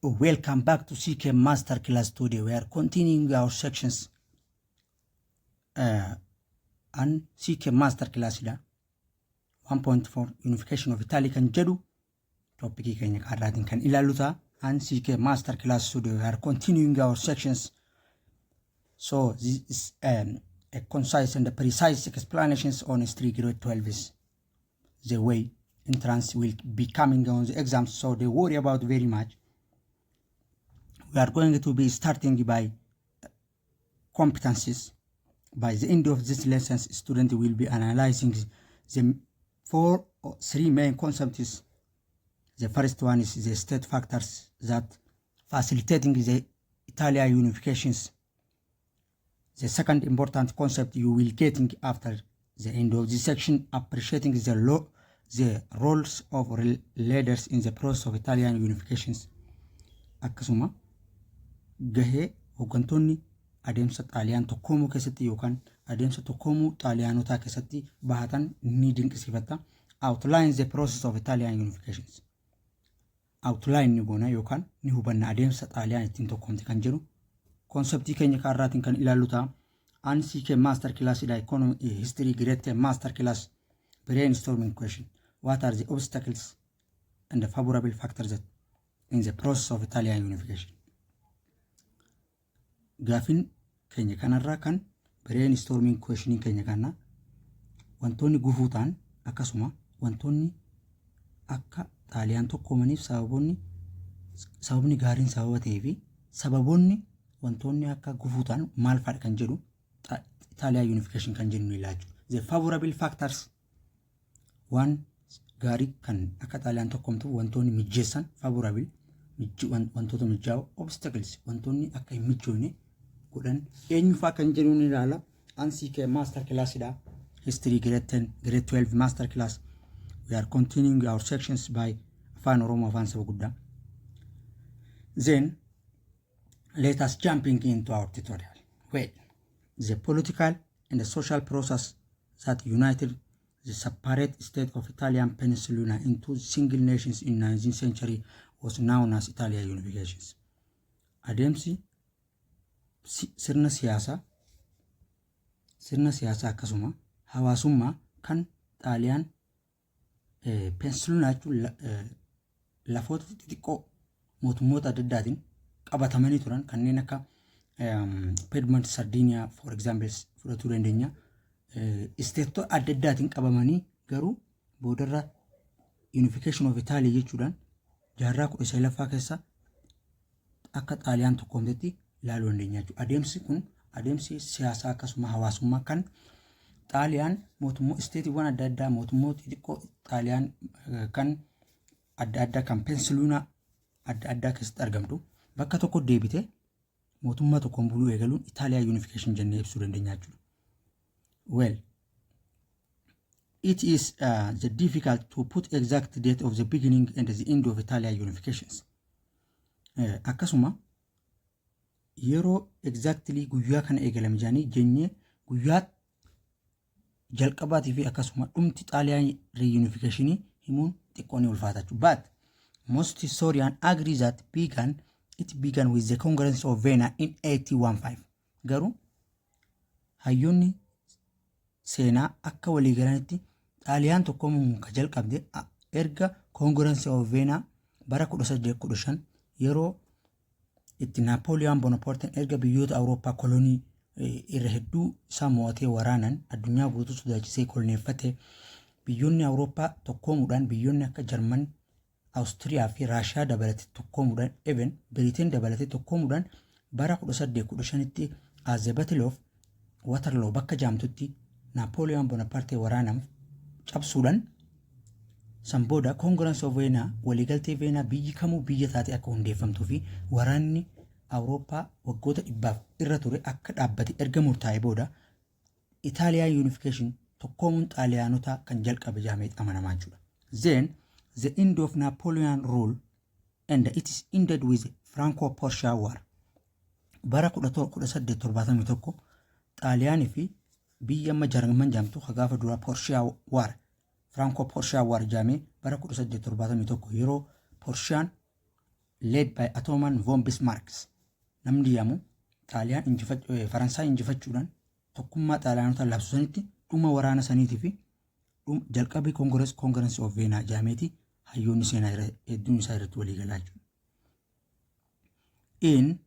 Welcome back to CK Master Class. Today we are continuing our sections on CK Master Class dha. 1.4 Unification of Italy kan jedhu topicii keenya kaarraatiin kan ilaallu ta'a. On CK Master Class, today we are continuing our sections. So this is a concise and precise explanations on history grade 12 is the way entrance will be coming on the exams, so they worry about very much. We are going to be starting by competencies. By the end of this lessons, student will be analyzing the four or three main concepts. The first one is the state factors that facilitating the Italian unifications. The second important concept you will getting after the end of this section, appreciating the law, the roles of leaders in the process of Italian unifications. Akkasuma gahee hooggantoonni adeemsa Xaaliyaan tokkoomuu keessatti yookaan adeemsa tokkoomuu Xaaliyaanotaa keessatti bahatan ni dinqisiifatta. Outline the process of Italian unifications. Outline ni goona yookaan ni hubanna adeemsa Xaaliyaan ittiin tokkoomte kan jedhu conceptii keenya kaarraatiin kan ilaallu ta'a. An CK Master Class dha, Economy History Grade 10 Master Class. Brainstorming question: What are the obstacles and the favorable factors that in the process of Italian unification? Gaafin keenya kanarraa kan brainstorming questioning keenya kana, wantoonni gufuu ta'an akkasuma wantoonni akka Xaaliyaan tokkoomaniif sababoonni, sababni gaariin sababa ta'ee fi sababoonni wantoonni akka gufuu ta'an maal fa'adha kan jedhu Itaaliyaa unification kan jennu ilaalchu. The favorable factors, waan gaarii kan akka Xaaliyaan tokkoomtuuf wantoonni mijjeessan, favorable, wantoota mijaa'oo, obstacles, wantoonni akka hin mijoofne godhan eenyufaa kan jedhu ni ilaala. An CK Master Class dha. History grade 10, grade 12 Master Class. We are continuing our sections by Afaan Oromoo, Afaan Saba Guddaa. Then let us jumping into our tutorial. Well, the political and the social process that united the separate state of Italian Peninsula into single nations in 19th century was known as Italian unifications. Adeemsi sirna siyaasaa akkasuma hawaasummaa kan Xaaliyaan peninsula jechuun lafoota xixiqqoo mootummoota adda addaatiin qabatamanii turan kanneen akka Piedmont, Sardinia for example fudhatuu dandeenya. Stateota adda addaatiin qabamanii garuu boodarra unification of Italy jechuudhaan jaarraa 19ffaa keessa akka Xaaliyaan tokkoomtetti ilaaluu dandeenya jechuudha. Adeemsi kun adeemsi siyaasaa akkasuma hawaasummaa kan Xaaliyaan mootummoota stateiiwwan adda addaa, mootummoota xixiqqoo Xaaliyaan kan adda addaa kan peninsula adda addaa keessatti argamtu bakka tokko deebite mootummaa tokkoon buluu eegaluun Itaaliyaa unification jennee ibsuu dandeenya jechuudha. Well, it is the difficult to put exact date of the beginning and the end of Italian unifications. Akkasuma yeroo exactly guyyaa kana eegalame jedhanii jennee guyyaa jalqabaatii fi akkasuma dhumti Xaaliyaan reunificationii himuun xiqqoo ni ulfaata jechuudha. But most historians agree that it began with the Congress of Vienna in 1815. Garuu hayyoonni seenaa akka waliigalanitti Xaaliyaan tokkoomuun ka jalqabde erga Congress of Vienna bara 1815 yeroo itti Naapooliyaan Bonaparteen erga biyyoota Awurooppaa kolonii irra hedduu isaa mo'atee waraanan addunyaa guutuu sodaachisee koloneeffate, biyyoonni Awurooppaa tokkoomuudhaan, biyyoonni akka Jarman, Awustiriyaa fi Raashiyaa dabalatee tokkoomuudhaan, even Biriteen dabalatee tokkoomuudhaan bara 1815tti as the Battle of Waterloo bakka jaamtutti Naapooliyaan Bonaparte waraanaaf cabsuudhaan, san booda Congress of Vienna, waliigaltee Vienna, biyyi kamuu biyya taate akka hundeeffamtuu fi waraanni Awurooppaa waggoota 100f irra ture akka dhaabbate erga murtaa'e booda Itaaliyaan unification, tokkoomuun Xaaliyaanotaa kan jalqabe jedhamee amanamaa jechuudha. Then the end of Napoleon rule and it is ended with Franco-Prussia War. Bara 1871 Xaaliyaanii fi biyya amma Jarman jedhamtu gaafa duraa Prussia War, Franco-Prussia War jedhamee bara 1871 yeroo Prussiyaan led by Otto von Bismarck namni jedhamu Xaaliyaan Faransaay injifachuudhaan tokkummaa Xaaliyaanota labsu sanitti dhuma waraana saniitii fi jalqabii Congress of Vienna jedhameeti hayyoonni seenaa hedduun isaa irratti walii galaa jechuudha. In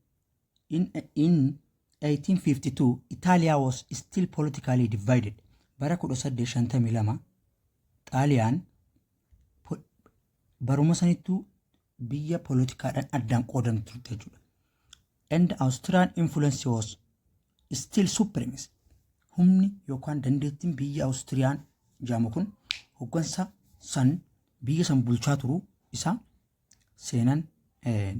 1852, Italia was still politically divided. Bara 1852 Xaaliyaan baruma sanittuu biyya poolitikaadhaan addaan qoodamtu turte jechuudha. And Austrian influence was still supreme. Humni yookaan dandeettiin biyya Awustiriyaan jedhamu kun hoggansa san biyya san bulchaa turuu isaa seenan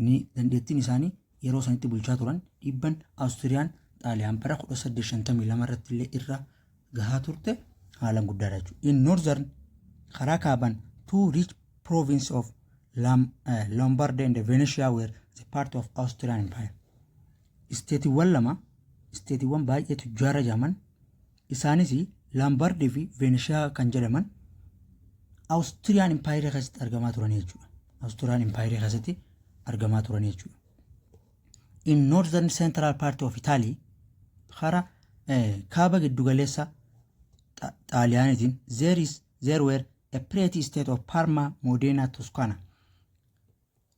ni dandeettiin isaanii yeroo sanitti bulchaa turan dhiibban Awustiriyaan Xaaliyaan bara 1852 irratti illee irra gahaa turte haalaan guddaadha jechuudha. In northern, karaa kaaban, two rich province of Lombardy and Venetia were the part of Austrian Empire. Isteetiiwwan lama, isteetiiwwan baay'ee tujjaara jedhaman, isaanis Lombardy fi Venetia kan jedhaman, Austrian Empire keessatti argamaa turan jechuudha. Austrian Empire keessatti argamaa turan jechuudha. In northern central part of Italy, karaa kaaba giddugaleessa Xaaliyaaniitiin, there were a petty state of Parma, Modena, Toscana.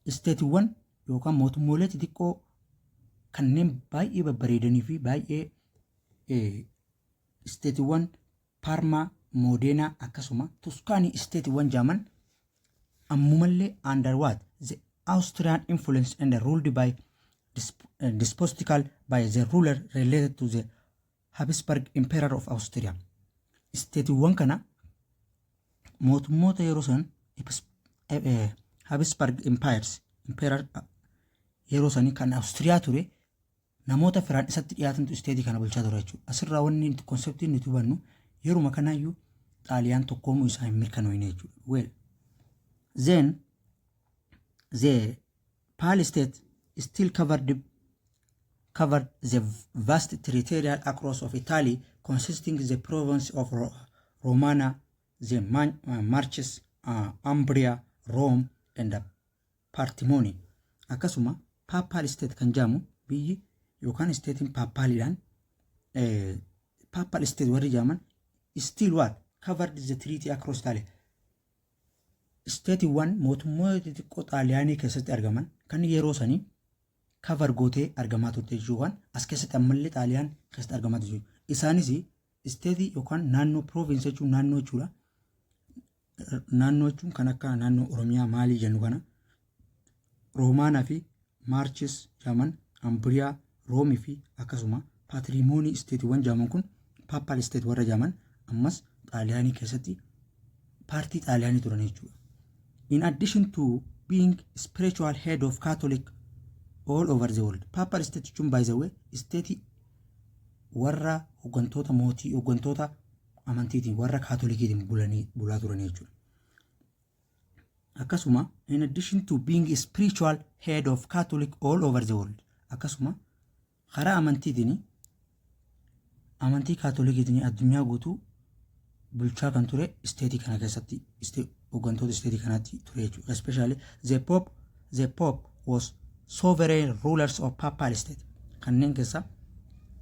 Isteetiiwwan yookaan mootummoolee xixiqqoo kanneen baay'ee babbareedanii fi baay'ee isteetiiwwan Parma, Modena akkasuma Tuskaanii isteetiiwwan jaaman ammumallee under what the Austrian influence and ruled by despotical by the ruler related to the Habsburg Emperor of Austria. Isteetiiwwan kana mootummoota yeroo san Habsburg Empires Emperor yeroo sanii kan Awustiriyaa ture namoota firaan isatti dhiyaatantu isteetii kana bulchaa ture jechuudha. Asirraa wanni conceptiin nuti hubannu yeruma kanaayyuu Xaaliyaan tokkoomuu isaa hin mirkanoofne jechuudha. Well, then the Papal State still covered the vast territorial across of Italy, consisting the province of Romana, the Marches, Umbria, Rome and the Patrimony. Akkasuma Papal State kan jedhamu biyyi yookaan isteetiin Papaliidhaan Papal State warri jedhaman still what covered the treaty across Italy. Isteetiiwwan mootummoota xixiqqoo Xaaliyaanii keessatti argaman kan yeroo sanii cover gootee argamaa turte jechuudha. As keessatti ammallee Xaaliyaan keessatti argamaa turte. Isaanis isteetii yookaan naannoo, province jechuun naannoo jechuudha. Naannoo jechuun kan akka naannoo Oromiyaa maalii jennu kana, Roomaanaa fi Maarchis jedhaman, Ambiriyaa, Roomii fi akkasuma Paatiriimoonii isteetiiwwan jedhaman kun Papal State warra jedhaman ammas Xaaliyaanii keessatti paartii Xaaliyaanii turan jechuudha. In addition to being spiritual head of Catholic all over the world. Papal State jechuun, by the way, isteetii warra hooggantoota mootii hooggantoota amantiitiin warra Kaatolikiitiin bulanii bulaa turan jechuudha. Akkasuma in addition to being spiritual head of Catholic all over the world, akkasuma karaa amantiitiin amantii Kaatolikiitiin addunyaa guutuu bulchaa kan ture isteetii kana keessatti hooggantoota isteetii kanaatti ture jechuudha. Especially the Pope was sovereign rulers of Papal State. Kanneen keessa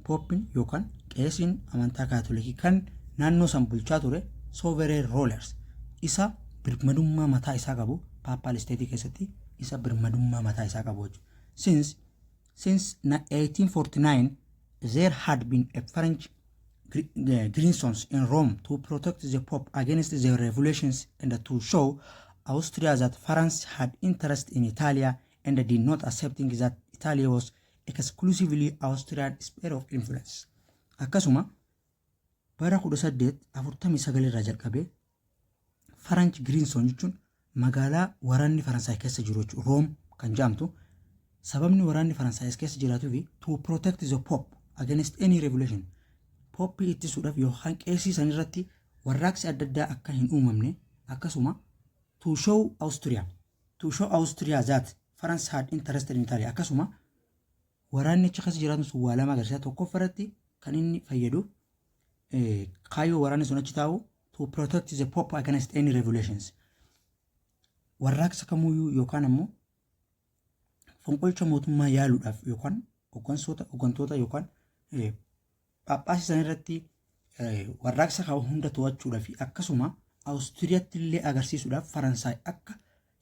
Pooppiin yookaan qeesiin amantaa Kaatolikii kan naannoo san bulchaa ture sovereign rulers isa birmadummaa mataa isaa qabu, Papal State keessatti isa birmadummaa mataa isaa qabu jechuudha. Since 1849 there had been a French garrisons in Rome to protect the Pope against the revolutions and to show Austria that France had interest in Italy and did not accepting that Italy was exclusively Austrian sphere of influence. Akkasuma bara 1849 irraa jalqabee French garrison jechuun magaalaa waraanni Faransaay keessa jiru jechuudha. Room kan jedhamtu sababni waraanni Faransaay keessa jiraatuu fi to protect the Pope against any revolution. Poppii ittisuudhaaf yookaan qeesii san irratti warraaqsi adda addaa akka hin uumamne, akkasuma to show Austria that France had interest in Italy. Akkasuma waraanni achi keessa jiraatu sun waa lama agarsiisa. Tokkoffaa irratti kan inni fayyadu, kaayyoo waraanni sun achi taa'u, to protect the Pope against any revolutions, warraaqsa kamuyyuu yookaan ammoo Fonqolcha mootummaa yaaluudhaaf yookaan hooggantoota hooggantoota yookaan phaaphaasii san irratti warraaqsa qabu hunda to'achuudhaaf, akkasuma Awustiriyaatti illee agarsiisuudhaaf, Faransaay akka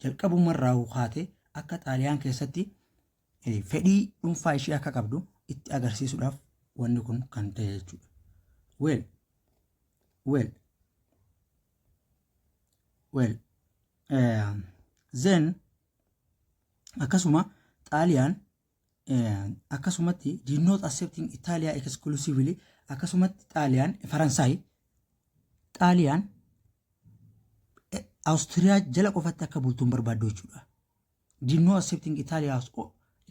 jalqabumarraa kaatee akka Xaaliyaan keessatti fedhii dhuunfaa ishee akka qabdu itti agarsiisuudhaaf wanni kun kan ta'e jechuudha. Well, then akkasuma Xaaliyaan akkasumatti did not accepting Italia exclusively. Akkasumatti Xaaliyaan, Faransaay Xaaliyaan Awustiriyaa jala qofatti akka bultuun barbaaddu jechuudha. Did not accepting Italia as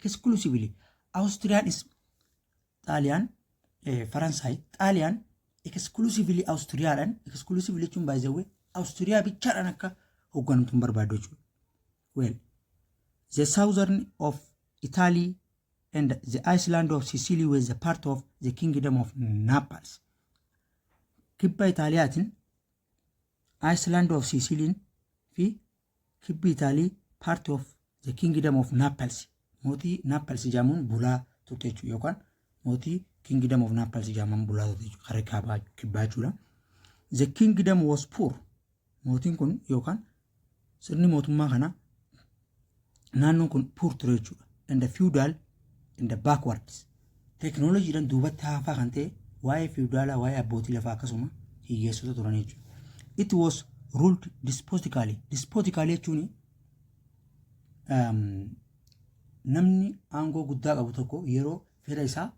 exclusively. Austriyaan is Xaaliyaan, Faransaay Xaaliyaan exclusively Awustiriyaadhaan, exclusively jechuun by the way Awustiriyaa bichaadhaan akka hoogganamtuun barbaaddu jechuudha. Well, the southern of Italy and the island of Sicily was a part of the kingdom of Naples. Kibba Itaaliyaatiin island of Sicily fi kibbi Itaalii part of the kingdom of Naples, mootii Naples jedhamuun bulaa turte jechuudha, yookaan mootii kingdom of Naples jedhamuun bulaa turte jechuudha, karaa kaabaa kibbaa jechuudha. The kingdom was poor. Mootiin kun yookaan sirni mootummaa kana naannoon kun poor ture jechuudha. And the feudal and the backwards. Teknooloojiidhaan duubatti hafaa kan ta'e, waa'ee feudaalaa, waa'ee abbootii lafaa, akkasuma hiyyeessota turan jechuudha. It was ruled despotically. Despotically jechuun namni aangoo guddaa qabu tokko yeroo fedha isaa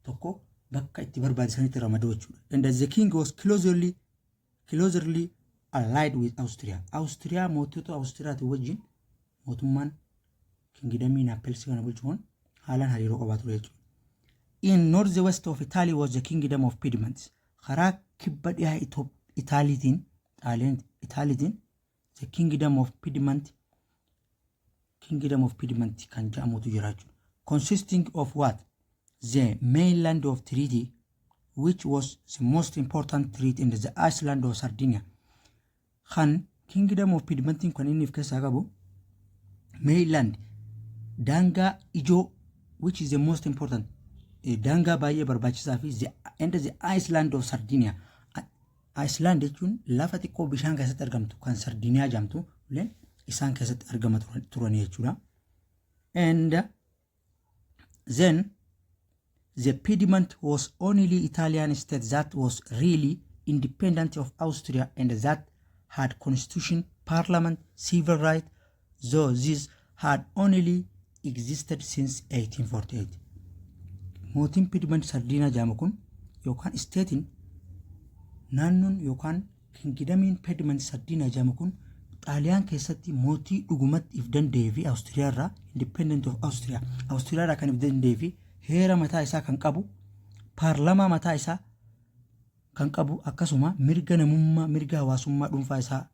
tokko bakka itti barbaadisanitti ramaduu jechuudha. And the king was closely allied with Austria. Austria, mootota Austriyaati wajjin mootummaan kingdomii Naples kana bulchuun haalaan hariiroo qabaa ture jechuudha. In north west of Italy was the kingdom of Piedmont. Karaa kibba dhihaa Itaaliitiin the kingdom of Piedmont, kingdom of Piedmont kan jedhamutu jira jechuudha. Consisting of what? The mainland of treaty, which was the most important treaty in the island of Sardinia. Kan kingdom of Piedmontiin kan inni of keessaa qabu mainland, daangaa ijoo, which is the most important, daangaa baay'ee barbaachisaa fi and the island of Sardinia. Island jechuun lafa xiqqoo bishaan keessatti argamtu kan Sardinia jedhamtu illee isaan keessatti argama turan jechuudha. And then the Piedmont was only Italian state that was really independent of Austria and that had constitution, parliament, civil right, though this had only existed since 1848. Mootiin Piedmont Sardiinaa jedhamu kun yookaan stateiin naannoon yookaan kingdomiin Piedmont Sardiinaa jedhamu kun Xaaliyaan keessatti mootii dhugumatti if danda'ee fi Awustiriyaa irraa, independent of Austria, Awustiriyaa irraa kan if danda'ee fi heera mataa isaa kan qabu, paarlamaa mataa isaa kan qabu, akkasuma mirga namummaa, mirga hawaasummaa dhuunfaa isaa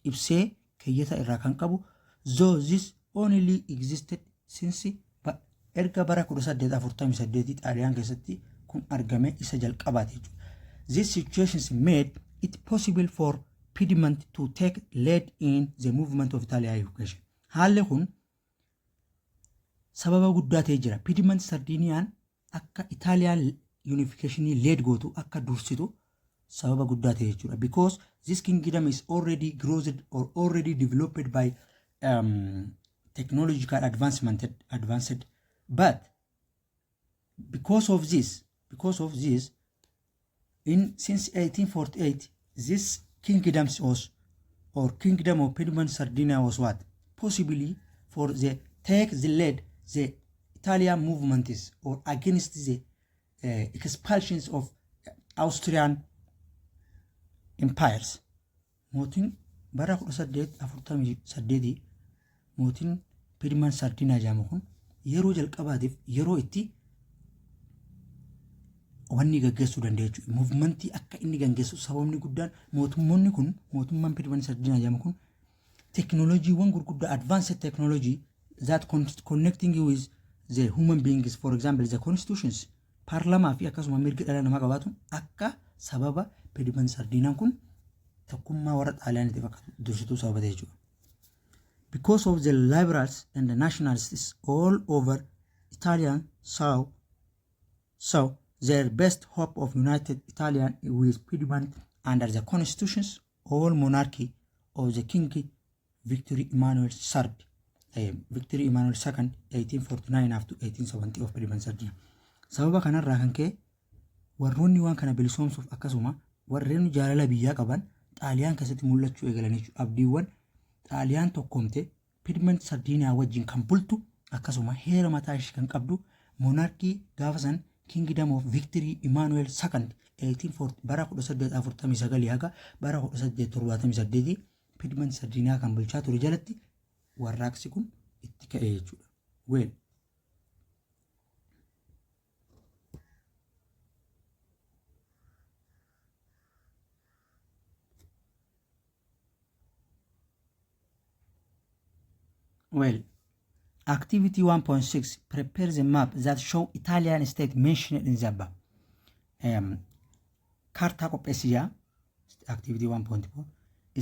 ibsee keeyyata irraa kan qabu, though this only existed since, erga bara 1848 Xaaliyaan keessatti kun argame isa jalqabaati jechuudha. This situations made it possible for Piedmont to take lead in the movement of Italian unification. Haalli kun sababa guddaa ta'ee jira. Piedmont Sardiniyaan akka Italian unificationii lead gootu, akka dursitu sababa guddaa ta'e jechuudha. Because this kingdom is already growth or already developed by technological advancement advanced, but because of this in since 1848 this kingdoms was or kingdom of Piedmont Sardinia was what possibly for the take the lead the Italian movement is or against the expulsions of Austrian empires. Mootiin bara 1848 mootiin Piedmont Sardinia jedhamu kun yeroo jalqabaatiif yeroo itti wanni gaggeessuu danda'e jechuudha. Movementii akka inni gaggeessu sababni guddaan mootummoonni kun, mootummaan Piedmont Sardinia jedhamu kun, teknooloojiiwwan gurguddaa, advanced technology that connecting with the human beings, for example the constitutions, paarlamaa fi akkasuma mirga dhala namaa qabaatu, akka sababa Piedmont Sardinaan kun tokkummaa warra Xaaliyaaniitiif akka dursituu sababa ta'e jechuudha. Because of the liberals and the nationalists all over Italian saw their best hope of united Italian with Piedmont under the constitutions all monarchy of the King Victory Emmanuel III, Victory Emmanuel II, 1849 up to 1870 of Piedmont Sardinia. Sababa kanarraa kan ka'e warroonni waan kana bilisoomsuuf akkasuma warreen jaalala biyyaa qaban Xaaliyaan keessatti mul'achuu eegalan jechuudha. Abdiiwwan Xaaliyaan tokkoomte Piedmont Sardiiniyaa wajjin kan bultu, akkasuma heera mataa ishee kan qabdu, monarchy gaafa san Kingdom of Victory Emmanuel II 1840, bara 1849 haga bara 1878 Piedmont Sardiiniyaa kan bulchaa ture jalatti warraaqsi kun itti ka'e jechuudha. Well, Well, activity 1.6: prepare the map that show Italian state mentioned in the above. Kaartaa qopheessi jaa. Activity 1.4,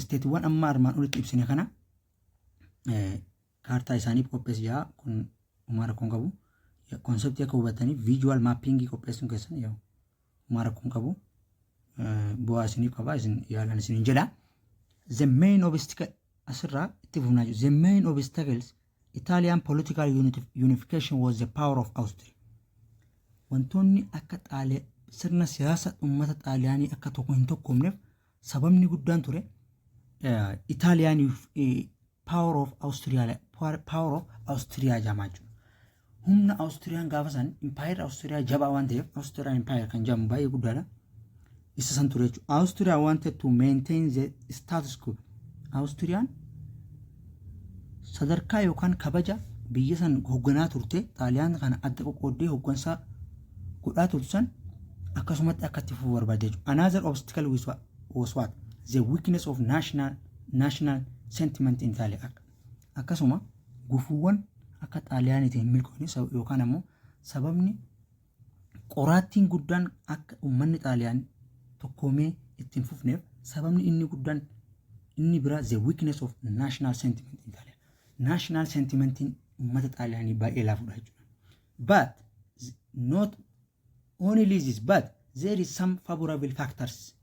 statewwan amma armaan olitti ibsine kana kaartaa isaaniif qopheessi jaa. Kun homaa rakkoon qabu. Conceptii akka hubataniif visual mappingii qopheessuun keessan yoo homaa rakkoon qabu, bu'aa isiniif qaba, isin yaalan isiniin jedha. The main obstacle asirraa itti fufnaa jiru. The main obstacles Italian political unification was the power of Austria. Wantoonni akka xaaliyaa sirna siyaasa uummata Xaaliyaanii akka tokko hin tokkoomneef sababni guddaan ture Italian power of Austria, power of Austria jedhama jechuudha. Humna Awustiriyaan gaafa san impaayerri Awustiriyaa jabaa waan ta'eef, Awustiriyaan impaayер kan jedhamu baay'ee guddaadha. Isa san ture jechuudha. Austria wanted to maintain the status quo. Awustiriyaan sadarkaa yookaan kabaja biyya san hoogganaa turte, Xaaliyaan kana adda qoqqooddee hooggansaa godhaa turtu san akkasumatti akka itti fufuu barbaadde jechuudha. Another obstacle was what? The weakness of national sentiment in Italy. Akkasuma gufuuwwan akka Xaaliyaaniitiin hin milkoofne yookaan ammoo sababni qoraattiin guddaan akka uummanni Xaaliyaan tokkoomee ittiin fufneef sababni inni guddaan inni biraa the weakness of national sentiment in Italy. National sentimentiin uummata Xaaliyaanii baay'ee laafuudha jechuudha. But not only this, but there is some favorable factors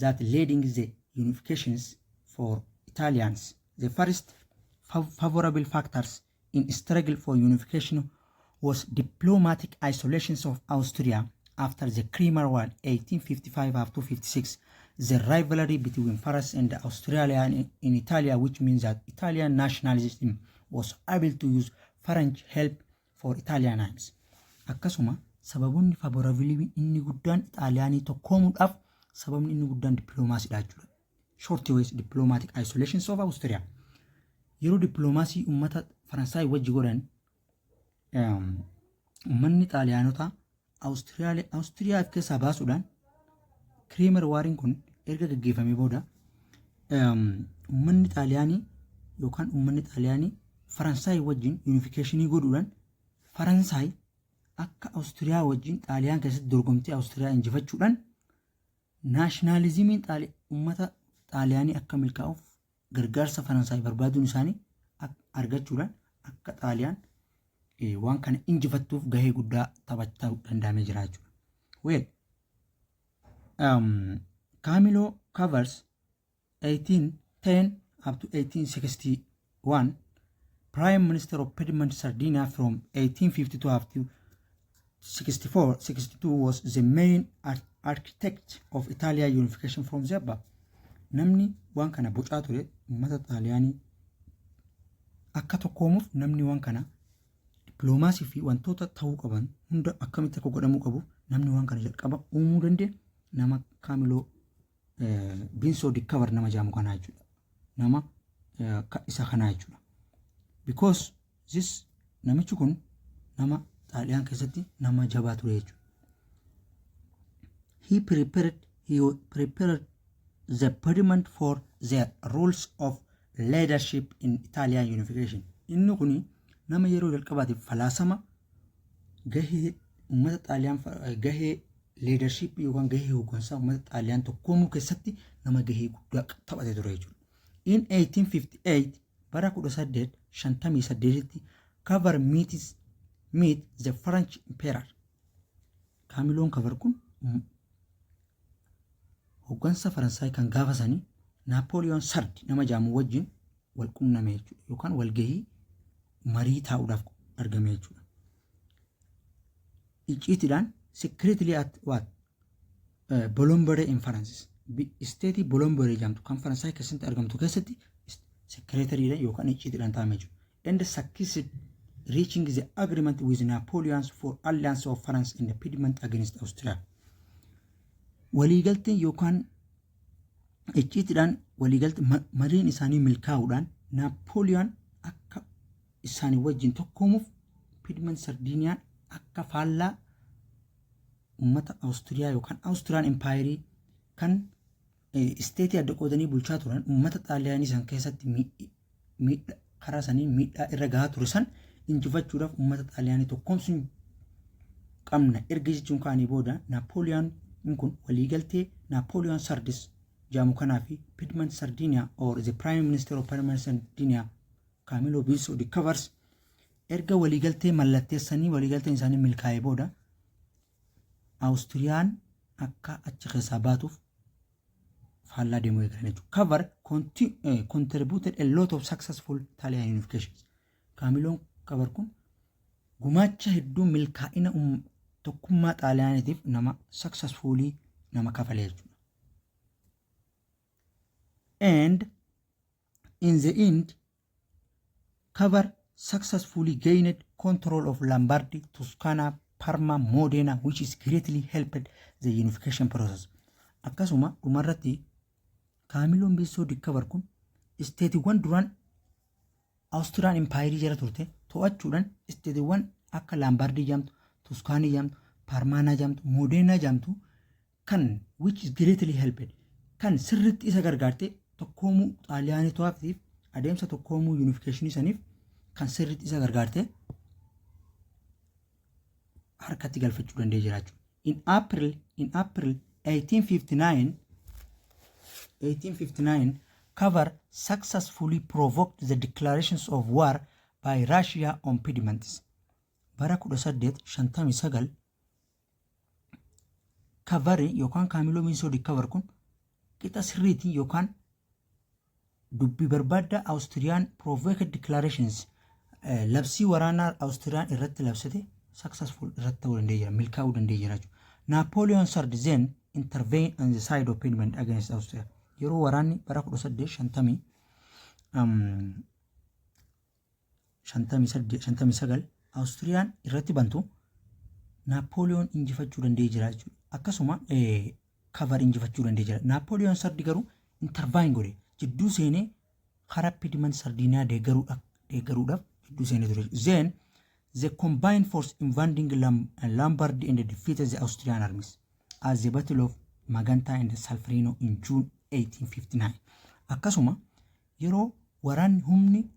that leading the unifications for Italians. The first favorable factors in struggle for unification was diplomatic isolations of Austria after the Crimean War 1855 up to 56, the rivalry between France and Australia in Italy, which means that Italian nationalism was able to use French help for Italian arms. Akkasuma sababoonni favorable inni guddaan Xaaliyaanii tokkoomuudhaaf sababni inni guddaan dippiloomaasiidha jechuudha. Short ways, diplomatic isolations of Austria. Yeroo dippiloomaasii uummata Faransaay wajji godhan uummanni Xaaliyaanota Awustiriyaa of keessaa baasuudhaan Crimean Wariin kun erga gaggeeffamee booda uummanni Xaaliyaanii yookaan uummanni Xaaliyaanii Faransaay wajjin unificationii godhuudhaan Faransaay akka Awustiriyaa wajjin Xaaliyaan keessatti dorgomtee Awustiriyaa injifachuudhaan nationalismiin uummata Xaaliyaanii akka milkaa'uuf gargaarsa Faransaay barbaaduun isaanii argachuudhaan akka Xaaliyaan waan kana injifattuuf gahee guddaa taphachuu danda'amee jira jechuudha. Well, Camillo Cavour 1810 up to 1861, Prime Minister of Piedmont Sardinia from 1852 up to 64 62, was the main architect of Italian unification from the above. Namni waan kana bocaa ture, uummata Xaaliyaanii akka tokkoomuuf namni waan kana dippiloomaasii fi wantoota ta'uu qaban hunda akkamitti akka godhamuu qabu namni waan kana jalqaba uumuu danda'e nama Kaamiloo Binsoo di Cavour nama jedhamu kanaa jechuudha. Nama isa kanaa jechuudha. Because this namichi kun nama Xaaliyaan keessatti nama jabaa ture jechuudha. He prepared the pediment for the rules of leadership in Italian unification. Inni kuni nama yeroo jalqabaatiif falaasama gahee uummata Xaaliyaan, gahee leadership yookaan gahee hooggansaa uummata Xaaliyaan tokkoomuu keessatti nama gahee guddaa taphate ture jechuudha. In 1858, Bara 1858tti Cavour meet the French Emperor. Kaamiloon Cavour kun hoggansa Faransaay kan gaafa sanii Naapooliyoon Third nama jaamu wajjin wal qunname jechuudha yookaan walgahii marii taa'uudhaaf argame jechuudha. Icciitiidhaan, secretly, at what? Bolombore in France. Stateii Bolombore jedhamtu kan Faransaay keessatti argamtu keessatti secretlyidhaan yookaan icciitiidhaan taa'ame jechuudha. And succeeded reaching the agreement with Napoleon for alliance of France and the Piedmont against Austria. Waliigalteen yookaan icciitiidhaan waliigaltee mariin isaanii milkaa'uudhaan Naapooliyoon akka isaanii wajjin tokkoomuuf Piedmont Sardiniyaan akka faallaa uummata Awustiriyaa yookaan Awustiriyaan Empireii kan stateii adda qoodanii bulchaa turan uummata Xaaliyaanii san keessatti karaa sanii miidhaa irra gahaa ture san injifachuudhaaf uummata Xaaliyaanii tokkoomsuun qabna erga jechuun ka'anii booda, Naapooliyoon kun waliigaltee Naapooliyoon Third jaamu kanaa fi Piedmont Sardinia or the Prime Minister of Piedmont Sardinia, Camillo Benso di Cavour, erga waliigaltee mallatteessanii waliigalteen isaanii milkaa'ee booda Awustiriyaan akka achi keessaa baatuuf faallaa deemuu eegalan jechuudha. Cavour contributed a lot of successful Italian unifications. Kaamiloon Cavour kun gumaacha hedduu milkaa'ina tokkummaa Xaaliyaaniitiif nama successfully nama kafale jechuudha. And in the end, Cavour successfully gained control of Lombardy, Toscana, Parma, Modena, which is greatly helped the unification process. Akkasuma dhumarratti Kaamiloon Beessoo di Cavour kun stateiiwwan duraan Awustiriyaan Empireii jala turte to'achuudhaan stateiiwwan akka Laambaardii jedhamtu, Tuskaanii jedhamtu, Paarmaanaa jedhamtu, Moodeenaa jedhamtu kan which is greatly helped kan sirriitti isa gargaarte tokkoomuu Xaaliyaanii to'aatiif adeemsa tokkoomuu unificationii saniif kan sirriitti isa gargaarte harkatti galfachuu danda'ee jira jechuudha. In April 1859, Cavour successfully provoked the declarations of war by Russia on Piedmont. Bara 1859 Cavour yookaan Kaamiloo Biinsoo di Cavour kun qixa sirriitiin yookaan dubbii barbaadda Awustiriyaan provoked declarations labsii waraanaa Awustiriyaan irratti labsate successful irratti ta'uu danda'ee jira, milkaa'uu danda'ee jira jechuudha. Napoleon Third then intervened on the side of Piedmont against Austria. Yeroo waraanni bara 1859 Awustiriyaan irratti bantu Naapooliyoon injifachuu danda'ee jira jechuudha. Akkasuma Cavour injifachuu danda'ee jira. Naapooliyoon Third garuu intervene godhe, jidduu seenee karaa Piedmont Sardiiniyaa deeggaruudhaaf jidduu seenee ture. Then the combined force invading Lombardy and defeated the Austrian armies at the Battle of Magenta and Solferino in June 1859. Akkasuma yeroo waraanni humni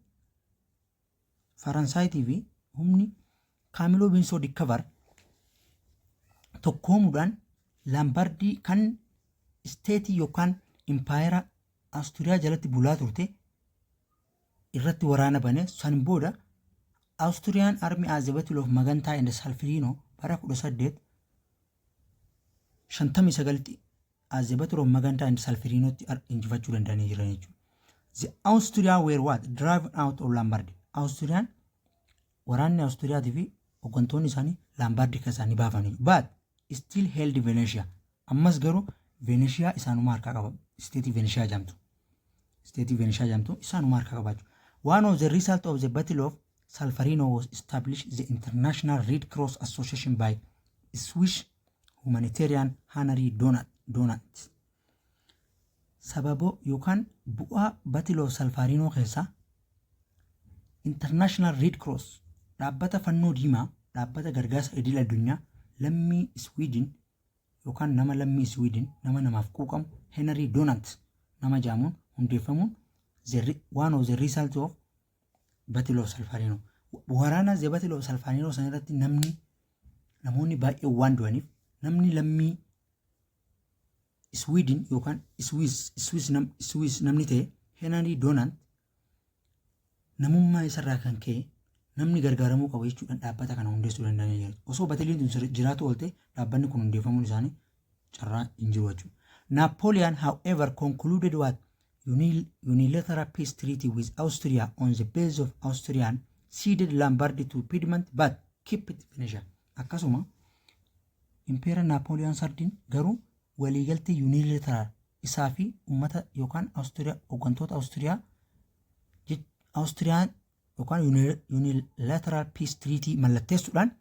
Faransaayitii fi humni Kaamiloo Biinsoo di Cavour tokkoomuudhaan Laambardii kan stateii yookaan impaayera Awustiriyaa jalatti bulaa turte irratti waraana bane san booda Austrian Army at the Battle of Magenta and Solferino bara 1859tti at the Battle of Magenta and Solferinotti injifachuu danda'anii jiran jechuudha. The Austria were what? Driven out of Lombardy. Austriyaan waraanni Awustiriyaatii fi hooggantoonni isaanii Laambaardii keessaa ni baafanii. But still held Venetia. Ammas garuu Venetia isaanuma harkaa qaba. Stateii Venetia jedhamtu. Stateii Venetia jedhamtu isaanuma harkaa qabaachuu. One of the result of the Battle of Solferino was established the International Red Cross Association by Swiss humanitarian Henry Dunant. Sababa yookaan bu'aa Battle of Solferino keessaa International Red Cross, dhaabbata fannoo diimaa, dhaabbata gargaarsa idil addunyaa lammii Sweden yookaan nama lammii Sweden nama namaaf quuqamu Henry Dunant nama jedhamuun hundeeffamuun one of the result of Battle of Solferino. Waraana the Battle of Solferino sana irratti namoonni baay'een waan du'aniif namni lammii Sweden yookaan Swiss namni ta'e Henry Dunant Namummaa isarraa kan ka'e namni gargaaramuu qaba jechuudhaan dhaabbata kana hundeessuu danda'anii jiru. Osoo battleiin tun jiraatu oolte, dhaabbanni kun hundeeffamuun isaanii carraa hin jiru jechuudha. Napoleon, however, concluded what unilateral peace treaty with Austria on the basis of Austrian ceded Lombardy to Piedmont but kept Venetia. Akkasuma Emperor Napoleon Thirdiin garuu waliigaltee unilateral isaa fi uummata yookaan Austria, hooggantoota Austria, Austriyaan yookaan unilateral peace treaty mallatteessuudhaan,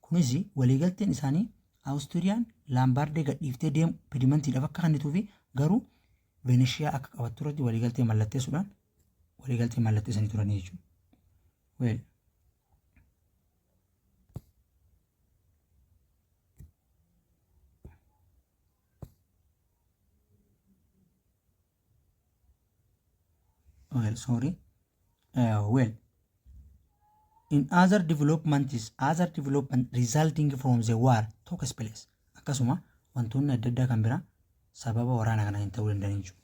kunis waliigalteen isaanii Awustiriyaan Laambaardee gadhiiftee deemu Piedimontiidhaaf akka kennituu fi garuu Veneshiyaa akka qabattu irratti waliigaltee mallatteessuudhaan waliigaltee mallatteessanii turanii jechuudha. Well, well, sorry. Well, in other developments, other development resulting from the war took place. Akkasuma wantoonni adda addaa kan biraa sababa waraana kanaan hin ta'uu danda'an jechuudha.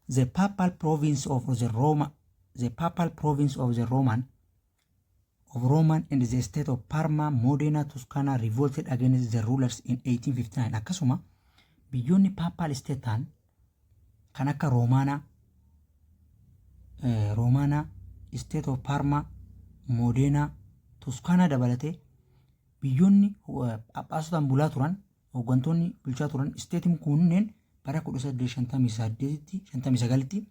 The papal province of the Roman of Roman and the state of Parma, Modena, Toscana revolted against the rulers in 1859. Akkasuma biyyoonni papal state ta'an kan akka Roomaanaa, state of Parma, Modena, Toscana dabalatee biyyoonni phaaphaasotaan bulaa turan, hooggantoonni bulchaa turan stateiin kunneen bara 1858tti 59tti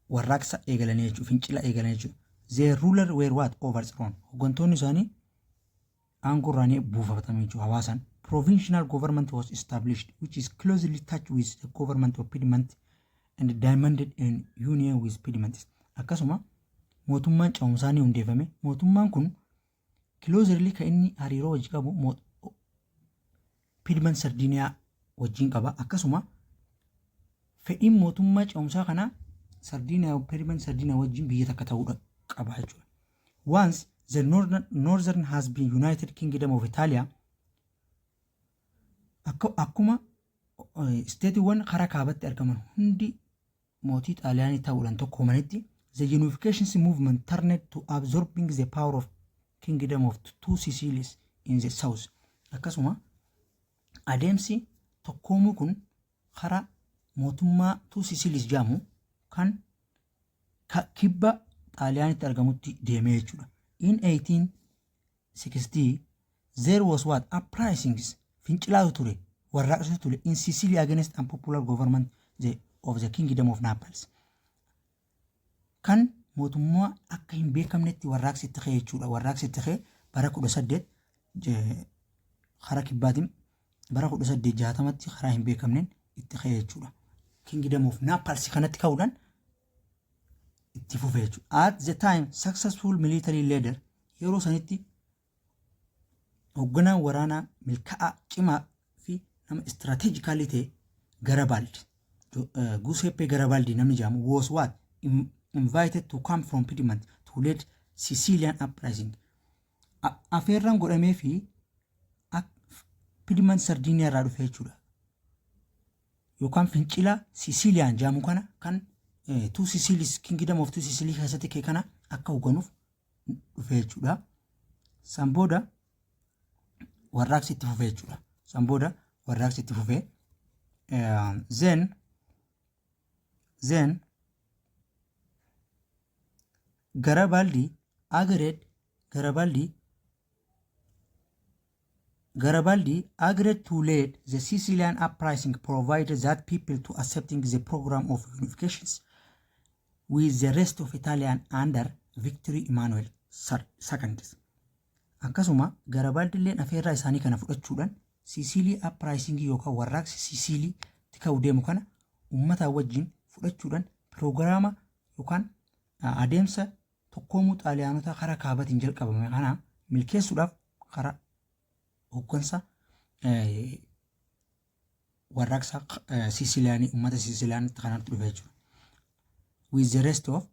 warraaqsa eegalanii jechuudha, fincila eegalanii jechuudha. The ruler were what? Overthrown. Hooggantoonni isaanii aangoo irraa ni buufatame jechuudha hawaasaan. Provisional government was established, which is closely touched with the government of Piedmont and demanded in union with Piedmont. Akkasuma mootummaan ce'umsaa ni hundeeffame. Mootummaan kun closely kan inni hariiroo wajji qabu Piedmont Sardiiniyaa wajjin qaba. Akkasuma fedhiin mootummaa ce'umsaa kanaa Sardiiniyaa, Piedmont Sardiiniyaa wajjin biyya takka ta'uudha qaba jechuudha. Once the northern has been United Kingdom of Italia, akkuma stateiiwwan karaa kaabatti argaman hundi mootii Xaaliyaanii ta'uudhaan tokkoomanitti, the unification movement turned to absorbing the power of Kingdom of Two Sicilies in the south. Akkasuma adeemsi tokkoomuu kun karaa mootummaa Two Sicilies jedhamu kan kibba Xaaliyaanitti argamutti deemee jechuudha. In 1860 there was what? Uprisings, fincilaatu ture, warraaqsatu ture in Sicily against unpopular government of the Kingdom of Naples. Kan mootummaa akka hin beekamnetti warraaqsi itti ka'e jechuudha. Warraaqsi itti ka'e bara 18 karaa kibbaatiin bara 1860tti karaa hin beekamneen itti ka'e jechuudha. Kingdom of Naples kanatti ka'uudhaan itti fufe jechuudha. At the time, successful military leader, yeroo sanitti hoogganaan waraanaa milkaa'aa cimaa fi nama strategically ta'e Garibaldi, Giuseppe Garibaldi namni jedhamu, was what? Invited to come from Piedmont to lead Sicilian uprising. Afeerraan godhamee fi Piedmont Sardiiniyaa irraa dhufe jechuudha. Yookaan fincila Sicilian jedhamu kana kan Two Sicilies, Kingdom of Two Sicily keessatti ka'e kana akka hoogganuuf dhufe jechuudha. San booda warraaqsi itti fufee jechuudha. San booda warraaqsi itti fufee, then Garibaldi agreed to lead the Sicilian uprising, provided that people to accepting the program of unifications with the rest of Italian under Victory Emmanuel II. Akkasuma Garibaldilleen afeerraa isaanii kana fudhachuudhaan Siisiilii uprising yookaan warraaqsi Siisiiliitti ka'u deemu kana uummataa wajjin fudhachuudhaan piroogiraama yookaan adeemsa tokkoomuu Xaaliyaanotaa karaa kaabatiin jalqabame kana milkeessuudhaaf karaa hooggansa warraaqsa Siisiliyaanii, uummata Siisiliyaanitti kanatti dhufe jechuudha. With the rest of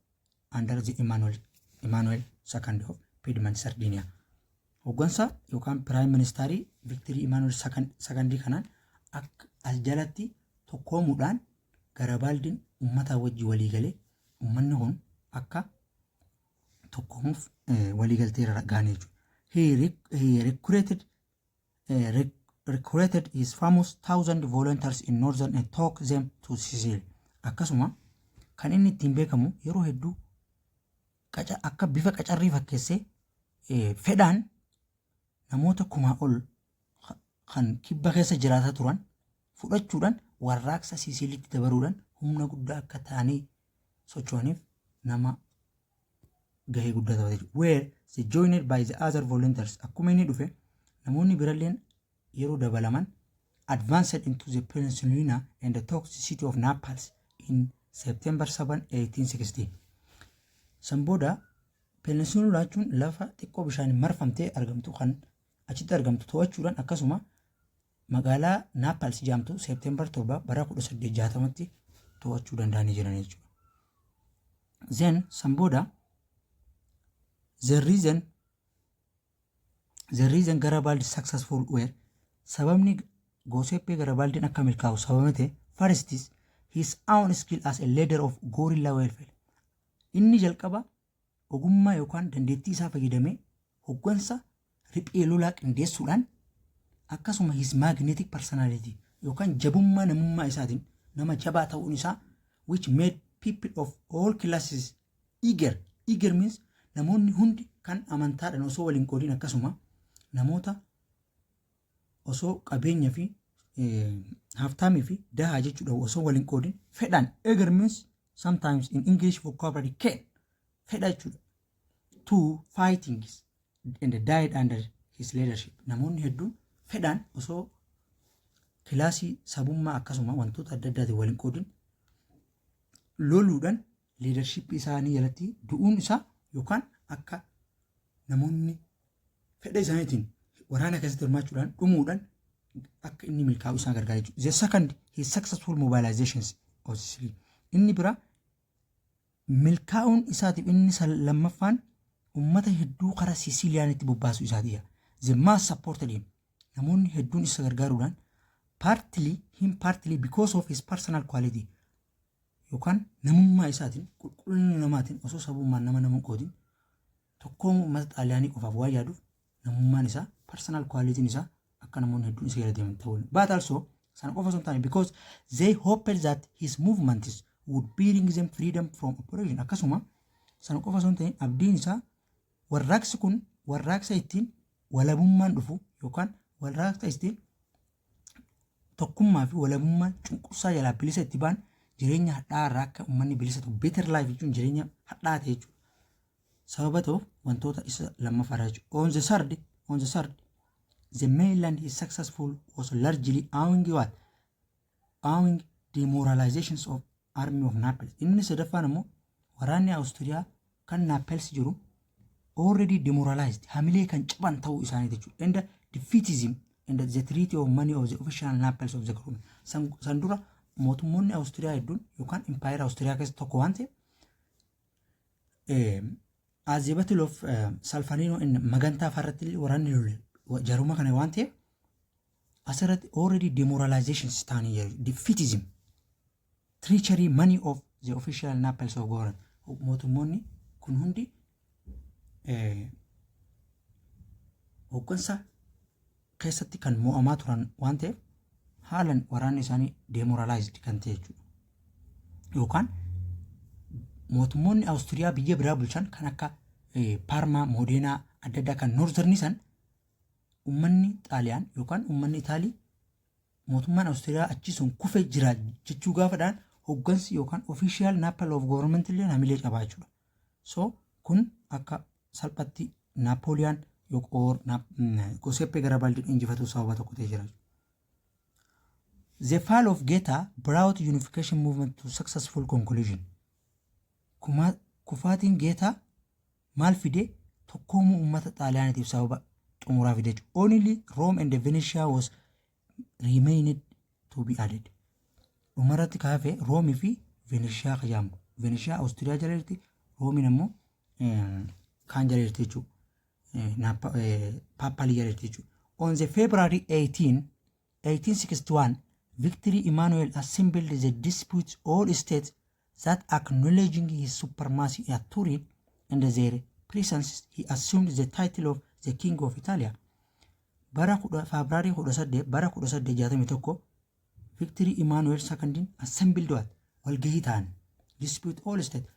under the Emmanuel II of Piedmont Sardinia. Hooggansa yookaan Prime Ministerii Victory Emmanuel II kanaan akka as jalatti tokkoomuudhaan Garibaldiin uummata wajji walii galee uummanni kun akka Tokkoomuuf waliigaltee irra ga'anii jechuudha. He recruited his famous thousand volunteers in northern and took them to Sicily. Akkasuma kan inni ittiin beekamu yeroo hedduu akka bifa qacarrii fakkeessee fedhaan namoota 1000 ol kan kibba keessa jiraataa turan fudhachuudhaan warraaqsa Siisiliitti dabaluudhaan humna guddaa akka ta'anii socho'aniif nama gahee guddaa taphate jechuudha. Were they joined by the other volunteers, akkuma inni dhufe namoonni biralleen yeroo dabalaman, advanced into the peninsula and took the city of Naples in September 7, 1860. San booda peninsula jechuun lafa xiqqoo bishaaniin marfamtee argamtu kan achitti argamtu to'achuudhaan akkasuma magaalaa Naples jedhamtu September 7 bara 1860tti to'achuu danda'anii jiran jechuudha. Then san booda the reason Garibaldi successful were, sababni Giuseppe Garibaldiin akka milkaa'u sababa ta'e, first is his own skill as a leader of guerrilla warfare. Inni jalqaba ogummaa yookaan dandeettii isaa fayyadamee hoggansa riphee lolaa qindeessuudhaan, akkasuma his magnetic personality yookaan jabummaa namummaa isaatiin nama jabaa ta'uun isaa, which made people of all classes eager. Eager means namoonni hundi kan amantaadhaan osoo waliin qoodin, akkasuma namoota osoo qabeenya fi haftaamii fi dahaa jechuudha osoo waliin qoodin fedhaan. Eager means sometimes in English vocabulary keen fedha jechuudha, to fighting and died under his leadership. Namoonni hedduun fedhaan osoo classii, sabummaa, akkasuma wantoota adda addaatiin waliin qoodin loluudhaan leadership isaanii jalatti du'uun isaa yookaan akka namoonni fedha isaaniitiin waraana keessatti hirmaachuudhaan dhumuudhaan akka inni milkaa'u isaan gargaara jechuudha. The second, his successful mobilizations of Sicily. Inni bira milkaa'uun isaatiif inni lammaffaan uummata hedduu karaa Siciliyaanitti bobbaasuu isaatiidha. The mass supported him. Namoonni hedduun isa gargaaruudhaan partly because of his personal quality yookaan namummaa isaatiin, qulqullina namaatiin, osoo sabummaan nama nama qoodin tokkoon uummata Xaaliyaanii qofaaf waan yaaduuf namummaan isaa, personal quality'n isaa akka namoonni hedduun isa jala deeman ta'uu. But also sana qofa osoo hin taane, because they hoped that his movements would bring them freedom from oppression. Akkasuma sana qofa osoo hin ta'in abdiin isaa warraaqsi kun warraaqsa ittiin walabummaan dhufu yookaan warraaqsa ittiin tokkummaa fi walabummaan cunqursaa jalaa bilisa itti ba'an, jireenya hadhaa irraa akka uummanni bilisa ta'u, better life jechuun jireenya hadhaa ta'e jechuudha. Sababa ta'uuf wantoota isa lammaffaadha jechuudha. On the third, the mainland is successful was largely owing what? Owing demoralizations of army of Naples. Inni sadaffaan immoo waraanni Awustiriyaa kan Naples jiru already demoralized, hamilee kan caban ta'uu isaanii jechuudha. And the defeatism and the treaty of many of the official Naples of the government. San dura mootummoonni Awustiriyaa hedduun yookaan impaayera Awustiriyaa keessa tokko waan ta'eef, as the battle of Solferino in Magantaa farratti illee waraanni lole jaruma kana waan ta'eef asirratti already demoralizations ta'anii jiru. Defeatism, treachery many of the official Naples of government. Mootummoonni kun hundi hooggansa keessatti kan mo'amaa turan waan ta'eef haalan waraanni isaanii demoralized kan ta'e jechuudha. Yookaan mootummoonni Awustiriyaa biyya biraa bulchan kan akka Paarmaa, Moodeenaa adda addaa kan northern san uummanni Xaaliyaan yookaan uummanni Itaalii mootummaan Awustiriyaa achi sun kufe jira jechuu gaafadhaan hooggansi yookaan official Naples of government illee hamilee qabaa jechuudha. So kun akka salphatti Naapooliyaan yookaan Giuseppe Garibaldi injifatu sababa tokko ta'ee jira. The fall of Gaeta brought unification movement to successful conclusion. Kufaatiin Geetaa maal fide? Tokkoomuu uummata Xaaliyaaniitiif sababa xumuraa fide jechuudha. Only Rome and Venetia was remained to be added. Dhumarratti kaafee Roomii fi Veneeshiyaa jedhamu. Veneeshiyaa Awustiriyaa jala jirti. Roomiin ammoo kaan jala jirti jechuudha. Paappaalii jala jirti jechuudha. On the February 18, 1861, Victor Emmanuel assembled the disputes all states that acknowledging his supremacy at Turin and their presence he assumed the title of the King of Italia. Bara February 18 bara 1861 Victory Emmanuel Secondiin assembled what? Walgahii ta'an, dispute all state,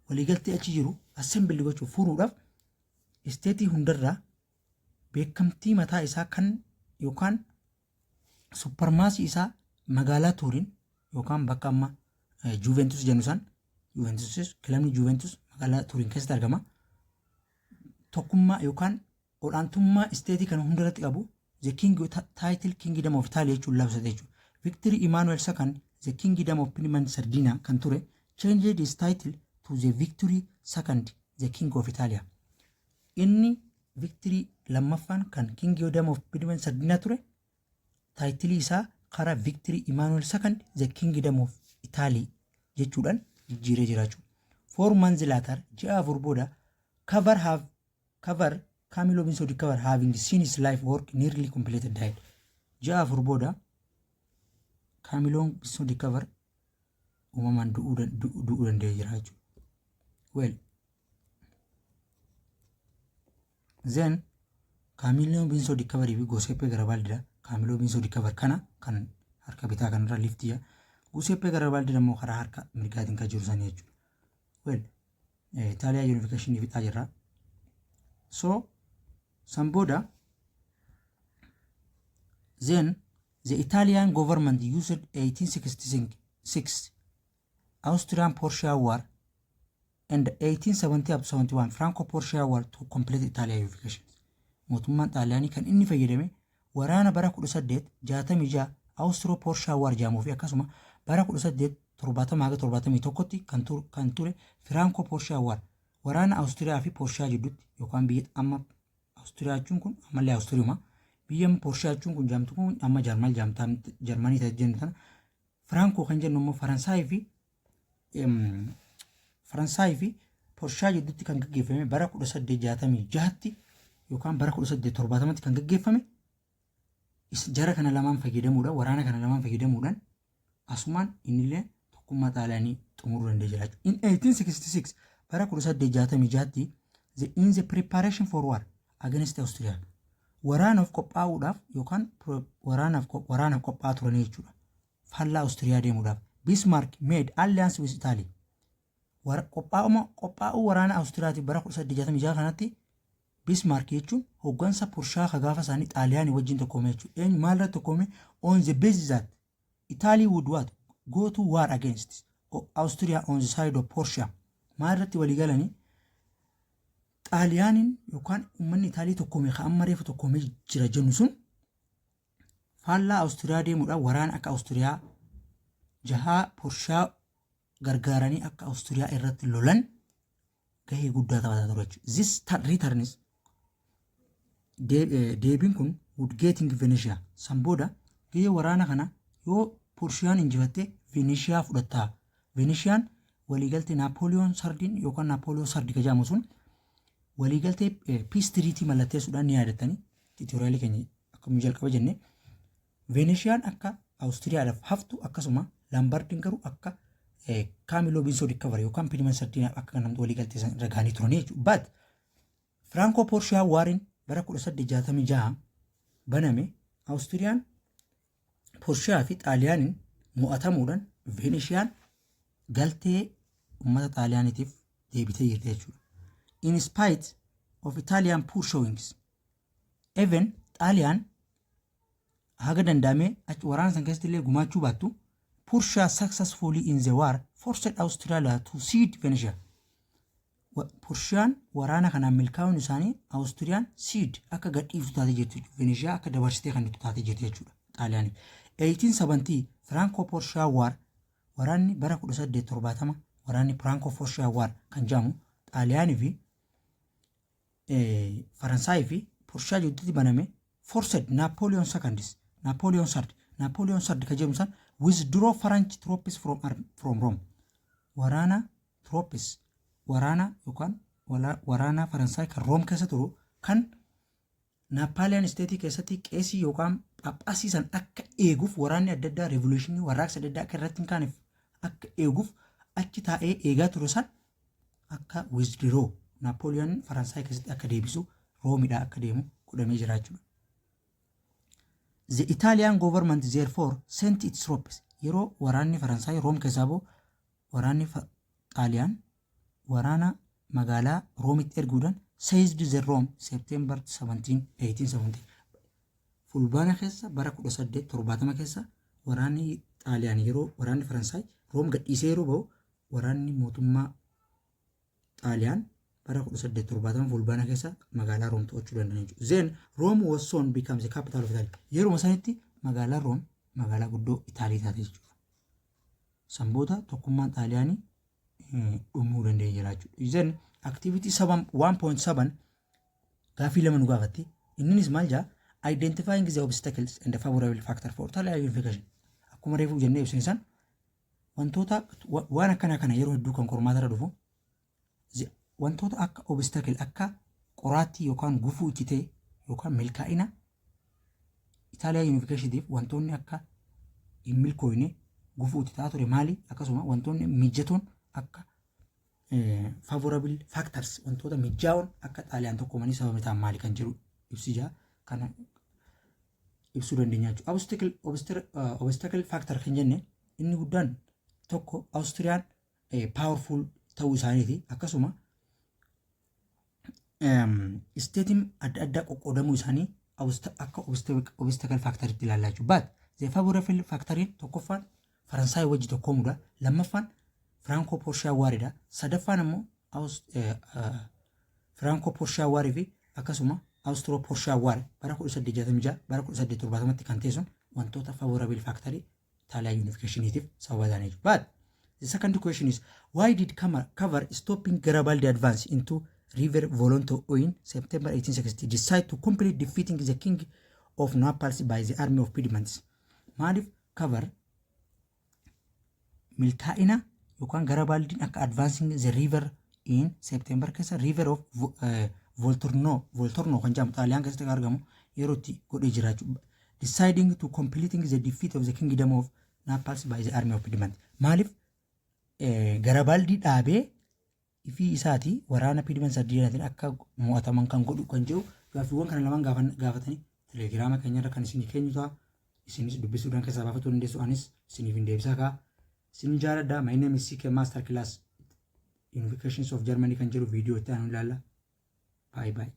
waliigaltee achi jiru assembled gochuuf, furuudhaaf, stateii hundarraa beekamtii mataa isaa kan yookaan supremacy isaa magaalaa Tuuriin yookaan bakka amma Juventus jennu san. Juventus, kilabni Juventus magaalaa Tuuriin keessatti argama. Tokkummaa yookaan olaantummaa stateii kana hundarratti qabu the king title Kingdom of Italy jechuun labsate jechuudha. Victory Emmanuel II, the Kingdom of Piedmont Sardinia kan ture, changed his title to the Victory II, the King of Italia. Inni Victory lammaffaan kan Kingdom of Piedmont Sardinia ture titleii isaa karaa Victory Emmanuel II, the Kingdom of Italy jechuudhaan jijjiiree jiraachuu. 4 months later, ji'a 4 booda, Cavour have Cavour Camillo Benso di Cavour, having seen his life work nearly completed, died. Ji'a 4 booda Camillo Benso di Cavour uumamaan du'uu danda'ee jira jechuudha. Well, then Camillo Benso di Cavour fi Giuseppe Garibaldi. Camillo Benso di Cavour kana kan harka bitaa kanarra leftiya. Giuseppe Garibaldi immoo karaa harka mirgaatiin kan jiru sanii jechuudha. Well, Itaaliyaa unification fixaa jirra. So san booda then the Italian government used 1866 Austrian Prussia War and 1870 up to 71 Franco-Prussia War to complete Italian unification. Mootummaan Xaaliyaanii kan inni fayyadame waraana bara 1866 Austro-Prussia War jedhamuu fi akkasuma bara 1870 haga 71tti kan ture Franco-Prussia War, waraana Awustiriyaa fi Porshaa jidduutti, yookaan biyya amma Awustiriyaa jechuun kun ammallee Awustiriyuma, biyya amma Porshaa jechuun kun jaamtu kun amma Jarmal Jarmanii ta'e jennu tana. Firankoo kan jennu immoo Faransaayii fi Porshaa jidduutti kan gaggeeffame bara 1866tti yookaan bara 1870tti kan gaggeeffame. Jara kana lamaan fayyadamuudhaan, waraana kana lamaan fayyadamuudhaan, asumaan innillee tokkummaa Xaaliyaanii xumuruu danda'e jira. In 1866, bara 1866tti, in the preparation for war against Austria, waraanaaf qophaa'uudhaaf yookaan waraanaaf qophaa'aa turanii jechuudha. Faallaa Awustiriyaa deemuudhaaf Bismarck made alliance with Italy. Qophaa'uu waraana Awustiriyaatiif bara 1866 kanatti Bismarck jechuun hooggansa Purshaa ka gaafa isaanii Xaaliyaanii wajjin tokkoome jechuudha. Eenyu maal irratti tokkoome? On the basis that Italy would what? Go to war against Austria on the side of Prussia. Maal irratti walii galanii? Xaaliyaaniin yookaan uummanni Itaalii tokkoome ka amma reefu tokkoomee jira jennu sun faallaa Awustiriyaa deemuudhaan waraana akka Awustiriyaa jahaa Porshaa gargaaranii akka Awustiriyaa irratti lolan gahee guddaa taphataa ture jechuudha. This returns, deebiin kun, would getting Venetia. San booda gahee waraana kana yoo Porshiyaan injifatte Venetia fudhattaa. Veneshiyaan waliigaltee Naapooliyoon Thirdiin yookaan Naapooliyoon Third ka jedhamu sun waliigaltee peace treaty mallatteessuudhaan ni yaadattanii tutorialii keenya akkuma jalqaba jenne, Veeneshiyaan akka Awustiriyaadhaaf haftu, akkasuma Laambardiin garuu akka Kaamiloo Binsoo di Kaavar yookaan Piidman Sardiinaaf akka namni waliigaltee san irra gahanii turanii jechuudha. But Firankoo Poorshiyaa Wariin bara 1866 baname Awustiriyaan Poorshiyaa fi Xaaliyaaniin mo'atamuudhaan Veeneshiyaan galtee uummata Xaaliyaaniitiif deebitee jirti jechuudha. In spite of Italian poor showings, even Xaaliyaan haga danda'ame achi waraana san keessatti illee gumaachuu baattu, Prussia successfully in the war forced Austria to cede Venetia. Purshiyaan waraana kanaan milkaa'uun isaanii Awustiriyaan cede akka gadhiiftu taatee jirti. Venetia akka dabarsitee kan taatee jirti jechuudha Xaaliyaaniif. 1870 Franco Prussia War, waraanni bara 1870, waraanni Franco Prussia War kan jedhamu Xaaliyaanii fi Faransaayii fi Purshiyaa jidduutti baname forced Napoleon seconds Napoleon Third, Napoleon Third kan jedhamu san withdraw French troops from Rome. Waraana troops, waraana yookaan waraana Faransaay kan Room keessa turu kan Naappaaliyan stateii keessatti qeesii yookaan phaaphaasii san akka eeguuf, waraanni adda addaa, revolutionii, warraaqsa adda addaa akka irratti hin kaaneef akka eeguuf achi taa'ee eegaa ture san akka withdraw Naapooliyoon Faransaay keessatti akka deebisu, Roomidhaa akka deemu godhamee jira jechuudha. The Italian government therefore sent its troops. Yeroo waraanni Faransaay Room keessaa bahu, waraanni Xaaliyaan waraana magaalaa Roomitti erguudhaan seized the Rome September 17, 1870. Fulbaana keessa bara 1870 keessa waraanni Xaaliyaan, yeroo waraanni Faransaay Room gadhiisee yeroo bahu, waraanni mootummaa Xaaliyaan bara 1870 Fulbaana keessa magaalaa Room to'achuu danda'an jechuudha. Then Rome was soon becomes the capital of Italy. Yeruma sanitti magaalaan Room magaalaa guddoo Itaalii taate jechuudha. San booda tokkummaan Xaaliyaanii dhumuu danda'e jira jechuudha. Then activity 1.7 gaaffii lama nu gaafatti. Inninis maal jaa? Identifying the obstacles and the favorable factor for Italian unification. Akkuma reefuu jennee ibsine san, wantoota waan akkanaa kana yeroo hedduu kan qormaata irra dhufu, wantoota akka obstacle, akka qoraattii yookaan gufuu itti ta'e yookaan milkaa'ina Itaaliyaa unificationiif wantoonni akka hin milkooyne gufuu itti ta'aa ture maali? Akkasuma wantoonni mijatoon akka favorable factors, wantoota mijaa'oon akka Xaaliyaan tokkoomanii sababni ta'an maali kan jedhu ibsi jaa, kana ibsuu dandeenya jechuudha. Obstacle factor kan jenne inni guddaan tokko Awustiriyaan powerful ta'uu isaaniiti. Akkasuma stateiin adda addaa qoqqoodamuu isaanii akka obstacle factoritti ilaallaa jechuudha. But the favorable factoriin tokkoffaan Faransaay wajji tokkoomuudha. Lammaffaan Franco Prussia Waridha. Sadaffaan immoo Franco Prussia Warii fi akkasuma Austro Prussia War bara 1866 bara 1870tti kan ta'e sun wantoota favorable factorii Itaaliyaa unificationiitiif sababa ta'anii jechuudha. But the second question is, why did Cavour stopping Garibaldi advance into River Volturno in September 1860 decide to complete defeating the king of Naples by the army of Piedmont? Maaliif Cavour milkaa'ina yookaan Garibaldiin akka advancing the river in September keessa river of Volturno kan jedhamu Xaaliyaan keessatti kan argamu yeroo itti godhee jiraachuu, deciding to completing the defeat of the kingdom of Naples by the army of Piedmont? Maaliif Garibaldi dhaabee ifii isaatii waraana Piedmont Sardiinaatiin akka mo'ataman kan godhu kan jedhu? Gaaffiiwwan kana lamaan gaafatanii telegiraama keenyarra kan isinii keenyu ta'a. Isinis dubbisuudhaan keessaa baafachuu dandeessu. Anis isiniif hin deebisaa ka'a. Isin jaaladha. My name is CK Master Class. Unifications of Germany kan jedhu viidiyoo itti aanu ilaalla. Bye bye.